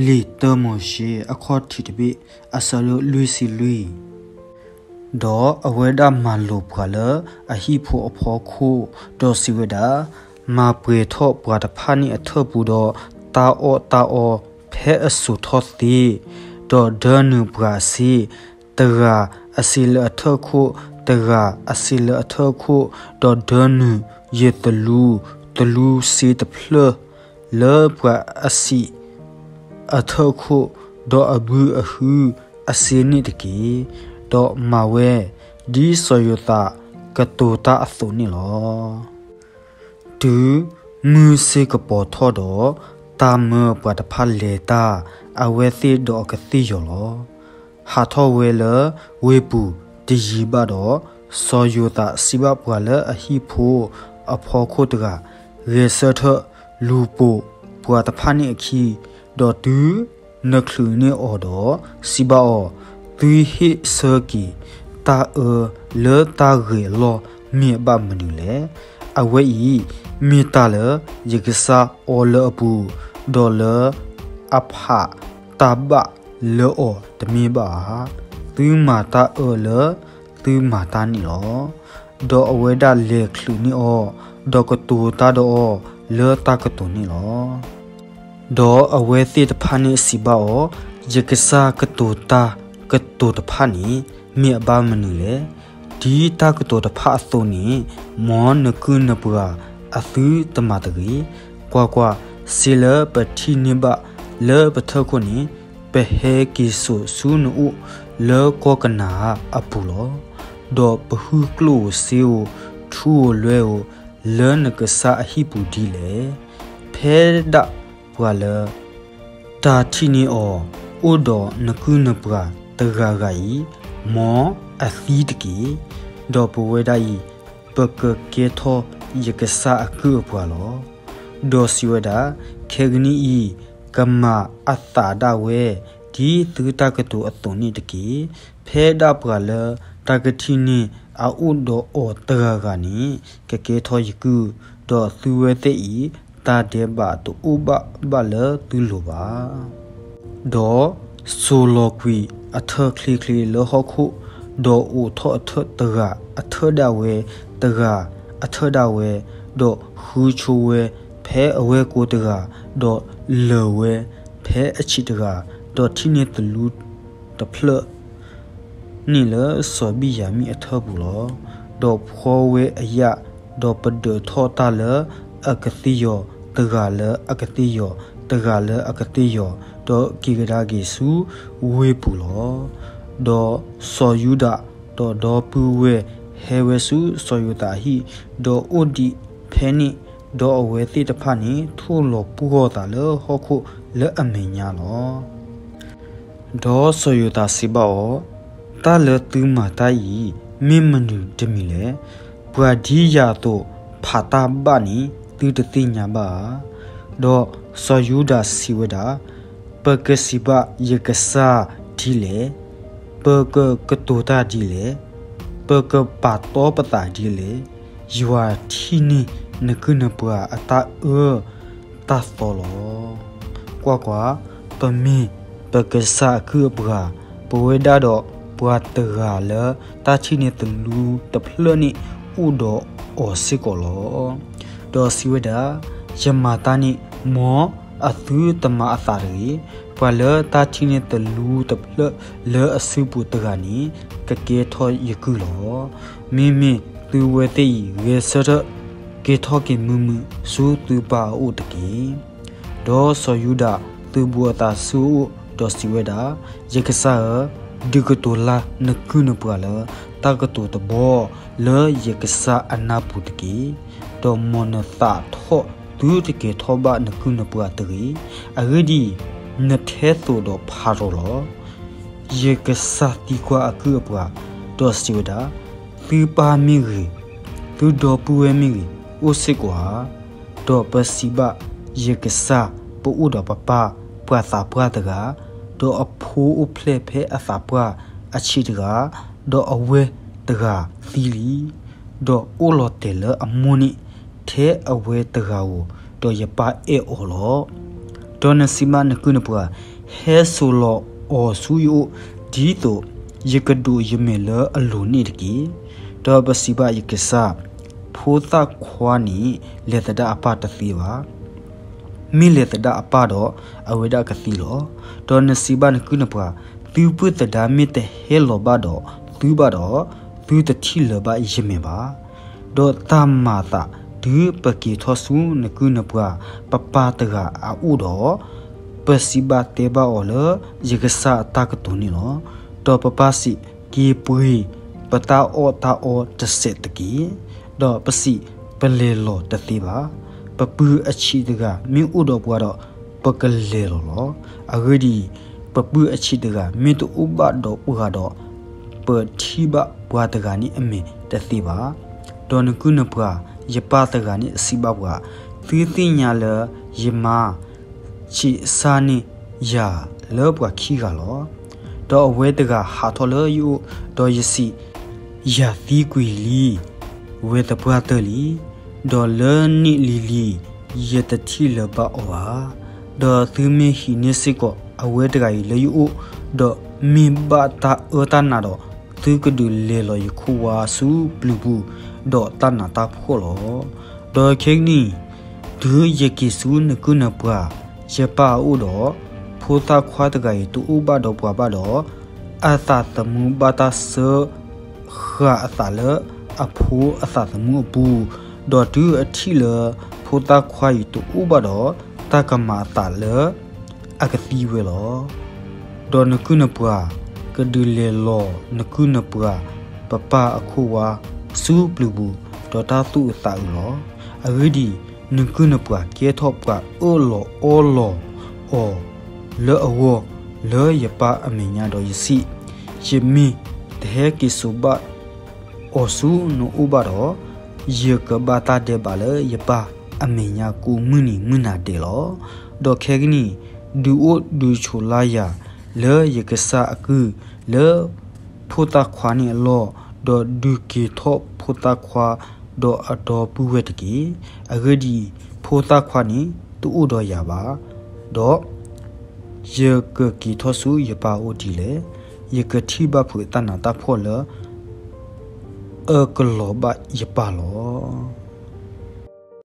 လံာ်တၢမိၤၡ့ အခီၣ်ထံးတဘ့ၣ် အဆၢဒိၣ်လွံၢ်ဆံလွံၢ်. ဒီးအဝဲဒၣ်မၤလိာ်ပှၤလၢအဟံၣ်ဖိအဖီခိၣ်, ဒီးစံးဝဲဒၣ်, မၤပှဲၤထီၣ်ပှၤတဖၣ်န့ၣ်အထၢၣ်ပူၤဒီး တၢ်အီၣ်တၢ်အီဖဲအစိၤထီၣ်သ့, ဒီးဒၢနုာ်ပှၤအစ့, တဂၤအစ့လၢအထၢၣ်ခိၣ်, တဂၤအစ့လၢအထၢၣ်ခိၣ်, ဒီးဒၢနုာ်ယသလူ, သလူစ့တဖျၢၣ် လၢပှၤအဆံးအထၢၣ်ခိၣ်, ဒီးအဘုအဟုအစ့န့ၣ်တက့ၢ်. ဒီးမၤဝဲဒ်စီၤယိၤသးကတိၤတၢ်အသိးန့ၣ်လီၤ. တုၤမုၢ်ဆ့ၣ်ကပီၤထီၣ်ဒီး, တၢ်မၢပှၤတဖၣ်လဲၤတၢ်, အဝဲသ့ၣ်ဒီးအကသ့ၣ်ယီၤလီၤ. ဟးထီၣ်ဝဲလၢဝ့ၢ်ပူၤတယံာ်ဘၣ်ဒီး, စီၤယိၤသးစံးဘၣ်ပှၤလၢအဟံၣ်ဖိအဖီခိၣ်တဂၤ, ဂဲၤဆၢထၢၣ်လူၤပိာ်ပှၤတဖၣ်န့ၣ်အခံ, ဒီးတုၤနချုးန့ၢ်အီၤဒီး, စံးဘၣ်အီၤ, သုဟ့ၣ်ဆၢက့ၤတၢ်အၢလၢတၢ်ဂဲၤအလီၢ်မ့ၢ်အဘၣ်မနုၤလဲၣ်. အဝဲအံၤမ့ၢ်တၢ်လၢယကစၢ်အီလၢအပူၤ, ဒီးလၢအဖးတၢ်ဘၣ်လၢအီၤတမ့ၢ်ဘၣ်ဧါ. သုမၤတၢ်အၢလၢသုမၤတၢ်န့ၣ်လီၤ. ဒီးအဝဲဒၣ်လဲၤချုးန့ၢ်အီၤ, ဒီးကတိၤတၢ်ဒီးအီၤလၢတၢ်ကတိၤန့ၣ်လီၤ. ဒီးအဝဲသ့ၣ်တဖၣ်န့ၣ်စံးဘၣ်အီၤ, ယကစၢ်ကတိၤတၢ်ကတိၤတဖၣ်န့ၣ် မ့ၢ်အဘၣ်မနုၤလဲၣ်. ဒ်တၢ်ကတိၤတဖၣ်အသိးန့ၣ်, မ်နကုၢ်နပှၤအသုတမၤတဂ့ၤ. ကွၢ်ကွၢ်, စ့လၢပထံၣ်န့ၢ်ဘၣ်လၢပထၢၣ်ခိၣ်န့ၣ်, ပဟဲက့ၤစိာ်ဆူနအိၣ်လၢကီၢ်ကနၤအၤအပူၤလီၤ. ဒီးပဟုကျိၣ်ဧိၤစ့ဧိၤ, ထူဧိၤလွဲဧိၤ, လၢနကစၢ်အဟံၣ်ပူၤဒ်လဲၣ်. ဖဲဒၣ်ပှၤလၢ တၢ်ထံၣ်န့ၢ်အီၤအိၣ်ဒီးနကုၢ်နပှၤတဂၤဂၤအံၤ, မ်အသံတက့ၢ်. ဒီးပဝဲဒၣ်အံၤ, ပကကဲထီၣ်ယကစၢ်အကုၢ်အပှၤလီၤ. ဒီးစံးဝဲဒၣ်, ခဲကနံၣ်အံၤ, ကမၤအသးဒၣ်ဝဲ, ဒ်သုတၢ်ကတိၤအသိးန့ၣ်တက့ၢ်. ဖဲဒၣ်ပှၤလၢတၢ်ကထံၣ်န့ၢ်အအိၣ်ဒီးအီၤတဂၤဂၤန့ၣ်, ကကဲထီၣ်ယကုၢ်, ဒီးသုဝဲသ့ၣ်အံၤ, တၢ်ဒဲးဘးတအိၣ်ဘၣ်ဘၣ်လၢသုလိၤဘၣ်. ဒီးစိာ်လီၤကွံာ်အထၢၣ်ချ့ချ့လၢဟီၣ်ခိၣ်, ဒီးအိးထီၣ်အထၢၣ်တဂၤအထၢၣ်ဒၣ်ဝဲ, တဂၤအထၢၣ်ဒၣ်ဝဲ, ဒီးဃုဆိဝဲဖဲအဝဲၢ်ကိတဂၤ, ဒီးလၢာ်ဝဲဖဲအဆံးတဂၤ, ဒီးထံၣ်န့ၢ်သလူတဖျၢၣ် န့ၣ်လၢစီၤဘံၣ်ယၤမံၣ်အထၢၣ်ပူၤလီၤ. ဒီးဖှီဝဲအယာ်, ဒီးပဒၢးထီၣ်တၢ်လၢအကသ့ၣ်ယီၤ, တဂၤလၢအကသ့ၣ်ယီၤ, တဂၤလၢအကသ့ၣ်ယီၤ, ဒီးက့ၤကဒါက့ၤဆူဝ့ၢ်ပူၤလီၤ. ဒီးစီၤယူဒၤ, ဒီးဒီပုၢ်ဝဲၢ်ဟဲဝဲဆူစီၤယိၤသးအဟံၣ်, ဒီးအိၣ်ဒံးဖဲန့ၣ်, ဒီးအဝဲသ့ၣ်တဖၣ်န့ၣ် ထိၣ်လီၤပှီၢ်သးလၢဟီၣ်ခိၣ်လၢအမဲာ်ညါလီၤ. ဒီးစီၤယိၤသးစံးဘၣ်အီၤ, တၢ်လၢသုမၤတၢ်အံၤ မ့ၢ်မနုၤတမံၤလဲၣ်. ပှၤဒ်ယၤအသိးဖးတၢ်ဘၣ်န့ၣ် သုတသ့ၣ်ညါဘၣ်ဧါ. ဒီးစီၤယူဒၤစံးဝဲဒၣ်, ပကစံးဘၣ်ယကစၢ်ဒ်လဲၣ်, ပကကတိၤတၢ်ဒ်လဲၣ်, ပကပာ်တီပသးဒ်လဲၣ်. ယွၤထံၣ်န့ၢ်နကုၢ်နပှၤအတၢ်အၢတၢ်သီလီၤ. ကွၢ်ကွၢ်, ပမ့ၢ်ပကစၢ်အကုၢ်အပှၤ, ပဝဲဒၣ်ဒီးပှၤတဂၤလၢတၢ်ထံၣ်န့ၢ်သလူတဖျၢၣ်န့ၣ်အိၣ်ဒီးအီၤစ့ၢ်ကီးလီၤ. ဒီးစံးဝဲဒၣ်, ယမၤတၢ်န့ၣ် မ်အသုတမၤအသးတဂ့ၤ. ပှၤလၢတၢ်ထံၣ်န့ၢ်သလူတဖျၢၣ်လၢအစုပူၤတဂၤန့ၣ် ကကဲထီၣ်ယကုၢ်လီၤ. မ့မ့ၢ်သုဝဲသ့ၣ်အံၤ ဂဲၤဆၢထၢၣ် က့ၤထီၣ်က့ၤမုာ်မုာ်ဆူသုပၢ်အအိၣ်တက့ၢ်. ဒီးစီၤယူဒၤသုးဘူးအသးဆူအအိၣ်, ဒီးစံးဝဲဒၣ်, ယကစၢ်ဧၢ, ဒုးကတိၤလၢနကုၢ်နပှၤလၢတၢ်ကတိၤတဘီလၢယကစၢ်အနၢ်ပူၤတက့ၢ်. ဒီးမ်နသးထီၣ်သုတကဲၤထီၣ်ဘၣ်နကုၢ်နပှၤတဂ့ၤ. အဂ့ၢ်ဒ်အံၤ, နထဲသိးဒီးဖၤရိၤလီၤ. ယကစၢ်သံကွၢ်အကုၢ်အပှၤ, ဒီးစံးဝဲဒၣ်, သုပၢ်မ့ၢ်ဂ့ၤ, သုဒီပုၢ်ဝဲၢ်မ့ၢ်ဂ့ၤ, အိၣ်စ့ၢ်ကီးဧါ. ဒီးပစံးဘၣ်ယကစၢ်, ပအိၣ်ဒီးပပၢ်ပှၤသးပှၢ်တဂၤ, ဒီးအဖိအိၣ်ဖျဲၣ်ဖဲအသးပှၢ်အဆံးတဂၤ, ဒီးအဝဲၢ်တဂၤသံလံ. ဒီးအိၣ်လီၤတဲာ်လၢအမိၢ်န့ၣ်ထဲအဝဲတဂၤဧိၤ, ဒီးယပၢ်အဲၣ်အီၤလီၤ. ဒီးနစံးဘၣ်နကုၢ်နပှၤ, ဟဲစိာ်လီၤအီၤဆူယအိၣ်, ဒ်သိးယကဒိးယမဲာ်လၢအလိၤန့ၣ်တက့ၢ်. ဒီးပစံးဘၣ်ယကစၢ်, ဖိသၣ်ခွါန့ၣ် လဲၤသဒၣ်အပၢ်တသ့ဘၣ်. မ့ၢ်လဲၤသဒၣ်အပၢ်ဒီး အဝဲဒၣ်ကသံလီၤ. ဒီးနစံးဘၣ်နကုၢ်နပှၤ, သုပုၢ်သဒါမ့ၢ်တဟဲလီၤဘၣ်ဒီးသုဘၣ်ဒီး, သုတထံၣ်လၢၤဘၣ်ယမဲာ်ဘၣ်. ဒီးတၢ်မၤအသးတုၤပက့ၤထီၣ်ဆူနကုၢ်နပှၤ ပပၢ်တဂၤအအိၣ်ဒီး, ပစံးဘၣ်တဲဘၣ်အီၤလၢယကစၢ်အတၢ်ကတိၤန့ၣ်လီၤ. ဒီးပပၢ်စံး, က့ၤပှ့ၤပတၢ်အီၣ်တၢ်အီတစဲးတက့ၢ်. ဒီးပစံး, ပလဲၤလီၤတသ့ဘၣ်. ပပုၢ်အဆံးတဂၤမ့ၢ်အိၣ်ဒီးပှၤဒီး, ပကလဲၤလီၤလီၤ. အဂ့ၢ်ဒ်အံၤ, ပပုၢ်အဆံးတဂၤမ့ၢ်တအိၣ်ဘၣ်ဒီးပှၤဒီး, ပထံၣ်ဘၣ်ပှၤတဂၤန့ၣ်အမဲာ်တသ့ဘၣ်. ဒီးနကုၢ်နပှၤ, ယပၢ်တဂၤန့ၣ်စံးဘၣ်ပှၤ, သုသ့ၣ်ညါလၢယမါ ဆံးစၢ်န့ၢ်ယၤလၢပှၤခံဂၤလီၤ. ဒီးအဝဲတဂၤဟးထီၣ်လၢယအိၣ်, ဒီးယစံး, ယၤသံကွံာ်လံ, ဝဲသပှၢ်တၢၢ်လံ, ဒီးလၢနံၣ်လံၤလံၤ ယတထံၣ်လၢၤဘၣ်အီၤဘၣ်. ဒီးသုမ့ၢ်ဟံးန့ၢ်စ့ၢ်ကီးအဝဲတဂၤအံၤလၢယအိၣ်, ဒီးမ့ၢ်ဘၣ်တၢ်အၢတၢ်နးဒီး, သုကဒုးလဲၤလီၤယခိၣ်ဝါဆူပျုၤပူၤ, ဒီးတၢ်နးတၢ်ဖှီၣ်လီၤ. ဒီးခဲကနံၣ်, တုၤယက့ၤဆူနကုၢ်နပှၤ, ယပၢ်အအိၣ်ဒီး, ဖိသၣ်ခွါတဂၤအံၤတအိၣ်ဘၣ်ဒီးပှၤဘၣ်ဒီး, အသးသမူဘၣ်တၢ်စၢဃာ်အသးလၢအဖိအသးသမူအပူၤ, ဒီးတုၤအထံၣ်လၢဖိသၣ်ခွါအံၤတအိၣ်ဘၣ်ဒီး, တၢ်ကမၤအသးလၢအကသံဝဲလီၤ. ဒီးနကုၢ်နပှၤ, ကဒုးလဲၤလီၤနကုၢ်နပှၤ, ပပၢ်အခိၣ်ဝါ, ဆူပျုၤပူၤ, ဒီးတၢ်သူၣ်အုးသးအုးလီၤ. အဂ့ၢ်ဒ်အံၤ, နကုၢ်နပှၤကဲထီၣ်ပှၤအၢၣ်လီၤအီလီၤအီၤလၢအဂီၢ်, လၢယပၢ်အမဲာ်ညါဒီးယစံး, ယမ့ၢ်တဟဲက့ၤစိာ်ဘၣ်အီၤဆူနအိၣ်ဘၣ်ဒီး, ယကဘၣ်တၢ်ဒဲးဘးလၢယပၢ်အမဲာ်ညါကိးမုၢ်နံၤမုၢ်နၤဒဲးလီၤ. ဒီးခဲကနံၣ်, ဒုးအိၣ်ဒုးဆိးလၢယၤလၢယကစၢ်အကုၢ်, လၢဖိသၣ်ခွါန့ၣ်အလီၢ်, ဒီးဒုးက့ၤထီၣ်ဖိသၣ်ခွါဒီးအဒီပုၢ်ဝဲၢ်တက့ၢ်. အဂ့ၢ်ဒ်အံၤ, ဖိသၣ်ခွါန့ၣ်တအိၣ်ဒီးယၤဘၣ်, ဒီးယကက့ၤထီၣ်ဆူယပၢ်အအိၣ်ဒ်လဲၣ်. ယကထံၣ်ဘၣ်ဖုးတၢ်နးတၢ်ဖှီၣ်လၢအကလီၤဘၣ်ယပၢ်လီၤ.